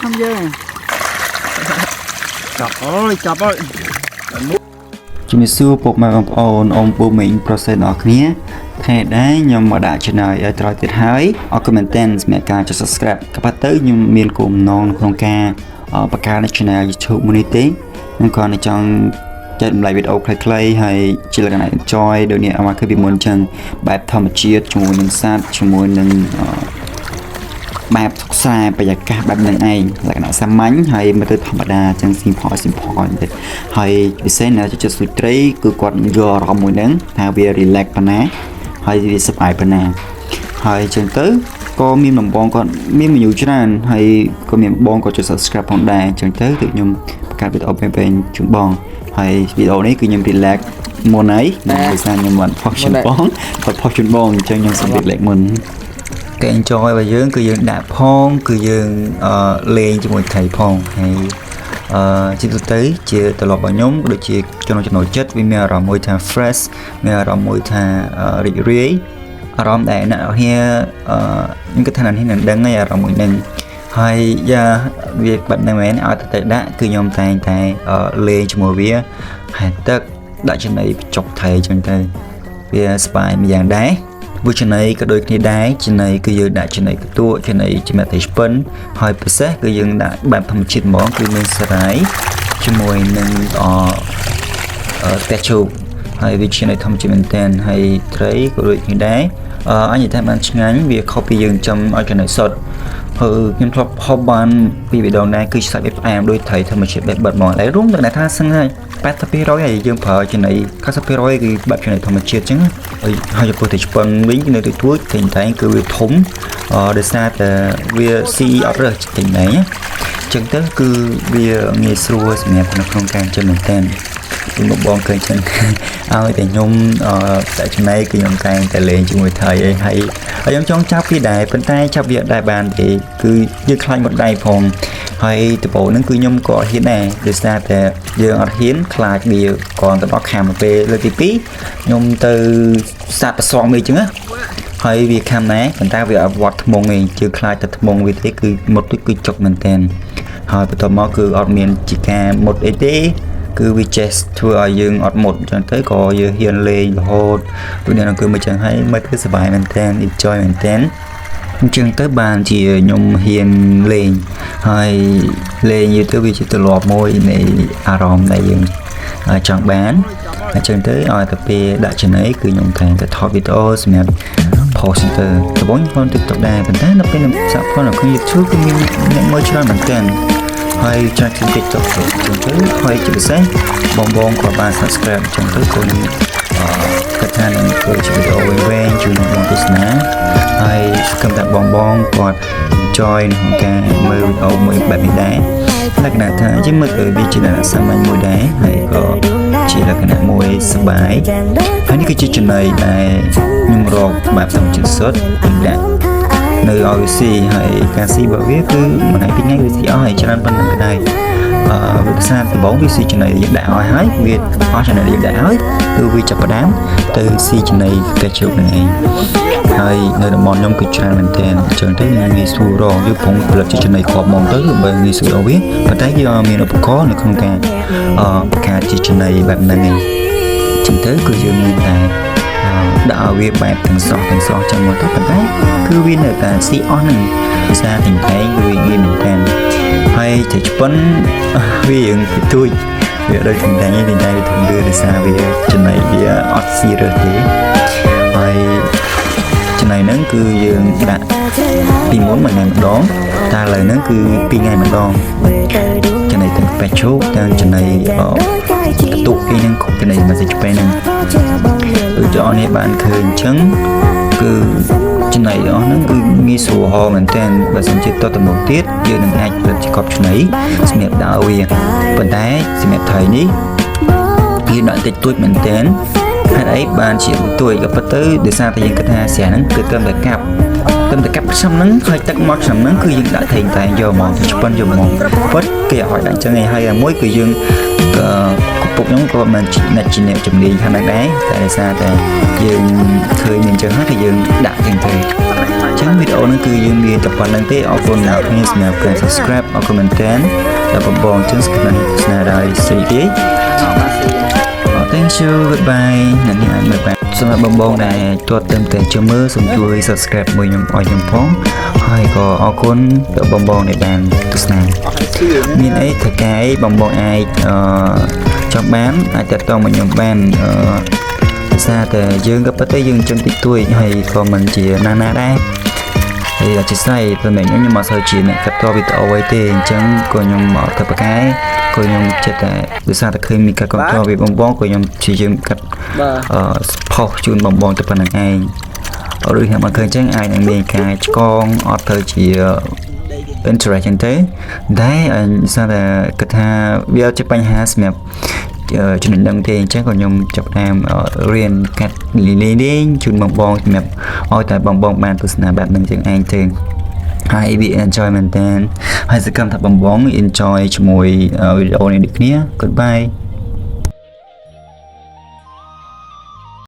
ខ្ញុំយើងចាប់អើយចាប់អើយ ជំរាបសួរពុកម៉ែបងប្អូនអ៊ំពូមីងប្រុសស្រីទាំងអស់គ្នាថ្ងៃនេះខ្ញុំមកដាក់ channel ឲ្យត្រង់ទៀតហើយអរគុណមែនទែនសម្រាប់ការចុច subscribe ក៏ប៉ុន្តែខ្ញុំមានគោលបំណងក្នុងការបង្កើត channel YouTube មួយនេះទេខ្ញុំគ្រាន់តែចង់ចែករំលែកវីដេអូខ្លីៗហើយជាលក្ខណៈ enjoy ដូចនេះអមឃើញពីមុនអញ្ចឹងបែបធម្មជាតិជាមួយនឹងសត្វជាមួយនឹងបែបសុខសាបរិយាកាសបែបហ្នឹងឯងលក្ខណៈសាមញ្ញហើយមើលទៅធម្មតាអញ្ចឹង simple simple បន្តិចហើយពិសេសអ្នកចូលចិត្តស្ទូចត្រីគឺគាត់យកអារម្មណ៍មួយហ្នឹងថាវា relax ប៉ុណ្ណាហើយវាសប្បាយប៉ុណ្ណាហើយអញ្ចឹងទៅក៏មានដំបងគាត់មានមនុស្សច្រើនហើយក៏មានបងក៏ចុច subscribe ផងដែរអញ្ចឹងទៅគឺខ្ញុំបង្កើតវីដេអូពេញៗជូនបងហើយវីដេអូនេះគឺខ្ញុំ relax មុនហើយដោយសារខ្ញុំមិនផុសជូនបងគាត់ផុសជូនបងអញ្ចឹងខ្ញុំសូម relax មុន គេ enjoy របស់យើងគឺយើងដាក់ផងគឺយើងលេងជាមួយថៃផងហើយជាទូទៅជាត្រឡប់របស់ខ្ញុំក៏ដូចជាចំណុចចំណូលចិត្តវាមានអារម្មណ៍មួយថា fresh មានអារម្មណ៍មួយថារីករាយអារម្មណ៍ដែលអ្នកនរគ្នាខ្ញុំគិតថាអ្នកនេះនឹងដឹងហើយអារម្មណ៍មួយហ្នឹងហើយយ៉ាវាបែបហ្នឹងមែនឲ្យតែដាក់គឺខ្ញុំតែងតែលេងជាមួយវាហើយទឹកដាក់ចំណីបញ្ចុកថៃអញ្ចឹងទៅវាស្បាយម្យ៉ាងដែរ មួយចំណីក៏ដូចគ្នាដែរចំណីគឺយើងដាក់ចំណីកន្ទក់ចំណីចំណីត្រីឆ្ពិនហើយពិសេសគឺយើងដាក់បែបធម្មជាតិហ្មងគឺមានសារាយជាមួយនឹងអផ្ទះឈូកហើយវាជានៃធម្មជាតិមែនទែនហើយត្រីក៏ដូចគ្នាដែរអញនិយាយថាបានឆ្ងាញ់វាខុសពីយើងចំឲ្យចំណីសុទ្ធហើយខ្ញុំធ្លាប់ហូបបានពីវីដេអូដែរគឺសាច់វាផ្អែមដូចត្រីធម្មជាតិបែបបិទហ្មងហើយរួមទាំងថាសឹងហើយ80%ហើយយើងប្រើចំណី90%គឺបែបចំណីធម្មជាតិអញ្ចឹងហើយហើយចំពោះត្រីឆ្ពឹងវិញនៅទីទួចតែតែគឺវាធំអឺដោយសារតែវាស៊ីអត់រើសតែតែអញ្ចឹងទៅគឺវាងាយស្រួលសម្រាប់នៅក្នុងការចិញ្ចឹមមែនតើពីមកបងឃើញចឹងឲ្យតែខ្ញុំអឺតែចំណីគឺខ្ញុំតែងតែលេងជាមួយថៃអីហើយហើយខ្ញុំចង់ចាប់វាដែរប៉ុន្តែចាប់វាអត់ដែរបានទេគឺយើងខ្លាចមុតដៃផងហើយដំបូងហ្នឹងគឺខ្ញុំក៏អត់ហ៊ានដែរដោយសារតែយើងអត់ហ៊ានខ្លាចវាគ្រាន់តែដល់ខាំទៅពេលលើកទី2ខ្ញុំទៅសាប់ប្រសងវាអញ្ចឹងណាហើយវាខាំដែរប៉ុន្តែវាអត់វត្តថ្មងទេជឿខ្លាចតែថ្មងវាទេគឺមុតទៅគឺចុកមែនតើហើយបន្ទាប់មកគឺអត់មានជាការមុតអីទេគឺវាចេះធ្វើឲ្យយើងអត់មុតអញ្ចឹងទៅក៏យើងហ៊ានលេងរហូតដូចនេះគឺមកចឹងហើយមើលទៅសប្បាយមែនតើ enjoy មែនតើអញ្ចឹងទៅបានជាខ្ញុំហ៊ានលេងហើយលេងយូរទៅវាជាទម្លាប់មួយនៃអារម្មណ៍ដែលយើងចង់បានអញ្ចឹងទៅឲ្យតែពេលដាក់ចំណីគឺខ្ញុំតែងតែថតវីដេអូសម្រាប់ post ទៅដំបូងខ្ញុំ TikTok ដែរប៉ុន្តែដល់ពេលខ្ញុំសាកផុសនៅក្នុង YouTube គឺមានអ្នកមើលច្រើនមែនទែនហើយច្រើនជាង TikTok ទៅអញ្ចឹងទៅហើយជាពិសេសបងបងក៏បាន subscribe អញ្ចឹងទៅក៏ខ្ញុំគិតថានឹងធ្វើជាវីដេអូវែងៗជូនបងទស្សនាហើយសង្ឃឹមថាបងបងគាត់ enjoy ក្នុងការមើលវីដេអូមួយបែបនេះដែរលក្ខណៈថាយើងមើលទៅវាជាលក្ខណៈសាមញ្ញមួយដែរហើយក៏ជាលក្ខណៈមួយសប្បាយហើយនេះគឺជាចំណីដែលខ្ញុំរកបែបធម្មជាតិសុទ្ធខ្ញុំដាក់នៅឲ្យវាស៊ីហើយការស៊ីរបស់វាគឺមួយថ្ងៃពីរថ្ងៃវាស៊ីអស់ហើយច្រើនប៉ុណ្ណឹងក៏ដែរវាភាសាដំបូងវាស៊ីចំណីយើងដាក់ឲ្យហើយវាអស់ចំណីយើងដាក់ហើយគឺវាចាប់ផ្ដើមទៅស៊ីចំណីផ្ទះជ្រូកនឹងឯងហើយនៅតំបន់ខ្ញុំគឺច្រើនមែនទែនអញ្ចឹងទៅងាយស្រួលរកយើងពងផលិតជាចំណីគ្រាប់ហ្មងទៅដើម្បីងាយស្រួលរកវាប៉ុន្តែយើងអត់មានឧបករណ៍នៅក្នុងការបង្កើតជាចំណីបែបហ្នឹងឯងអញ្ចឹងទៅគឺយើងមានតែដាក់ឲ្យវាបែបទាំងស្រស់ទាំងស្រស់ចឹងមកទៅប៉ុន្តែគឺវានៅតែស៊ីអស់ហ្នឹងភាសាទាំងតែងគឺវាងាយមែនទែនហើយតែឆ្ពិនវារៀងតិចតួចវាដូចទាំងតែងទេតែវាធំលឿនដោយសារវាចំណីវាអត់ស៊ីរើសទេហើយចំណីហ្នឹងគឺយើងដាក់ពីមុនមួយថ្ងៃម្ដងតែឥឡូវហ្នឹងគឺពីរថ្ងៃម្ដងចំណីទាំងពេជ្រឈូកទាំងចំណីកតុកគេហ្នឹងចំណីមិនសិឆ្ពែហ្នឹងដូចជាអស់នេះបានឃើញអញ្ចឹងគឺចំណីអស់ហ្នឹងគឺងាយស្រួលហោមែនទែនបើសិនជាតទៅមុខទៀតយើងនឹងអាចផលិតជាកប់ចំណីសម្រាប់ដើរវាប៉ុន្តែសម្រាប់ថៃនេះយើងដាក់តិចតួចមែនទែនហេតុអីបានជាតិចតួចក៏ប៉ុន្តែដោយសារតែយើងគិតថាស្រាហ្នឹងគឺត្រឹមតែកាប់ត្រឹមតែកាប់ឆ្នាំហ្នឹងហើយទឹកមកឆ្នាំហ្នឹងគឺយើងដាក់ថេងតែងយកហ្មងឆ្ពិនយកហ្មងពិតគេឲ្យដាក់ចឹងឯងហើយមួយគឺយើង ពុកខ្ញុំក៏មិនអ្នកជាអ្នកជំនាញខាងហ្នឹងដែរតែដោយសារតែយើងឃើញមានចឹងហើយក៏យើងដាក់ចឹងទៅអញ្ចឹងវីដេអូហ្នឹងគឺយើងមានតែប៉ុណ្្នឹងទេអរគុណអ្នកគ្នាសម្រាប់ការ subscribe អរគុណមែនទែនដល់បងបងចឹងសង្ឃឹមថាទស្សនាដោយស្រីទេ Thank you, goodbye. អ្នកនេះអាចមើលបានសម្រាប់បងបងដែលទាត់ទៅតែជួយមើលសូមជួយ subscribe មួយខ្ញុំឲ្យខ្ញុំផងហើយក៏អរគុណដល់បងបងដែលបានទស្សនាមានអីថកែបងបងអាចអឺចង់បានអាចតាក់ទងមកខ្ញុំបានអឺដោយសារតែយើងក៏ពិតទៅយើងចំតិចតួចហើយក៏មិនជាណាណាដែរហើយអធិស្ឋានព្រោះខ្ញុំខ្ញុំអត់សូវជាអ្នកកាត់តវីដេអូអីទេអញ្ចឹងក៏ខ្ញុំអត់ទៅប្រកែក៏ខ្ញុំចិត្តតែដោយសារតែឃើញមានការគ្រប់គ្រងពីបងបងក៏ខ្ញុំជាយើងកាត់ បាទ អឺផុសជូនបងបងទៅប៉ុណ្្នឹងឯងឬខ្ញុំអត់ឃើញអញ្ចឹងអាចនឹងមានការឆ្កងអត់ទៅជា interest ចឹងទៅតែអញសារតែគិតថាវាអត់ជាបញ្ហាសម្រាប់ចំណេះដឹងទេអញ្ចឹងក៏ខ្ញុំចាប់ផ្ដើមរៀនកាត់លេងលេងជូនបងបងសម្រាប់ឲ្យតែបងបងបានទស្សនាបែបហ្នឹងចឹងឯងទេហើយវា enjoy មែនតើហើយសង្ឃឹមថាបងបង enjoy ជាមួយវីដេអូនេះដូចគ្នា។ Goodbye.